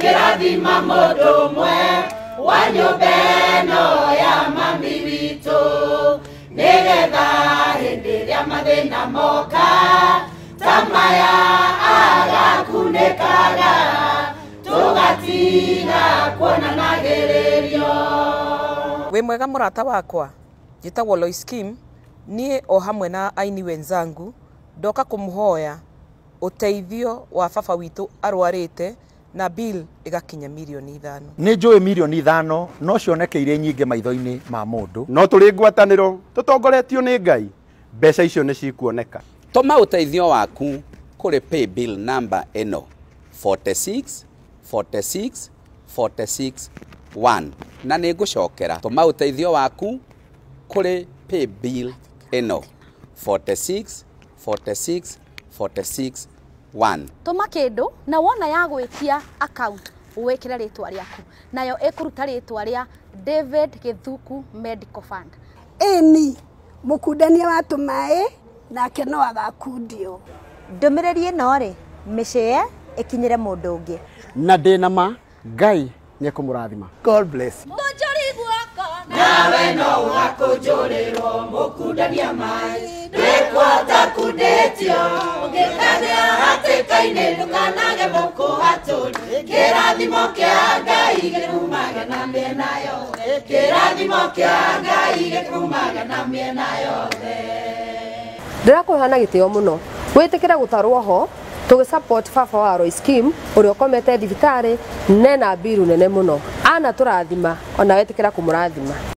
Ũngĩrathima mũndũ ũmwe wa nyũmba ĩno ya mami witũ, nĩgetha hĩndĩ ĩrĩa mathĩna moka ta maya agakunĩkaga, tũgatiga kuonanagĩrĩrio. Wĩ mwega mũrata wakwa, njĩtagwo Lois Kim, niĩ o hamwe na aini wenzangu ndoka kũmũhoya ũteithio wa baba witũ arwarĩte na bill ĩgakinya mirioni 5. Nĩ njũĩ mirioni 5 no cioneke irĩ nyingĩ maitho-inĩ ma mũndũ. No tũrĩ ngwatanĩro tũtongoretio nĩ Ngai, mbeca icio nĩ cikuoneka. Tũma ũteithio waku kũrĩ paybill number ĩno 46 46 46 1, na nĩ ngũcokera, tũma ũteithio waku kũrĩ paybill ĩno 46 46 46 1. Tũma kĩndũ na wona ya gwĩtia account, wĩkĩre rĩtwa rĩaku, nayo ĩkũruta rĩtwa rĩa David Gĩthuku Medical Fund. Ĩni mũkundania wa tũmaĩ nake no agakundio. Ndũmĩrĩri ĩno rĩ, mĩcĩe ĩkinyĩre mũndũ ũngĩ. Na ndĩna ma Ngai nĩ ekũmũrathima. God bless you. Mũnjũri guoko. Nawe no ũgakũnjũrĩrwo, mũkundania maĩ ndĩkwata kundĩtio, ũngĩkagĩa hatĩka-inĩ ndũkanage mũkũhatũri. Kĩrathimo kĩa Ngai gĩkumage na mĩena yothe, kĩrathimo kĩa Ngai gĩkumage na mĩena yothe. Ndĩrakũhoya na gĩtĩo mũno wĩtĩkĩre gũtarwo ho tũgĩ support baba wa Royce Kim ũrĩa ũkomete thibitarĩ nena mbiru nene mũno. Ana tũrathima ona wetĩkĩra kũmũrathima.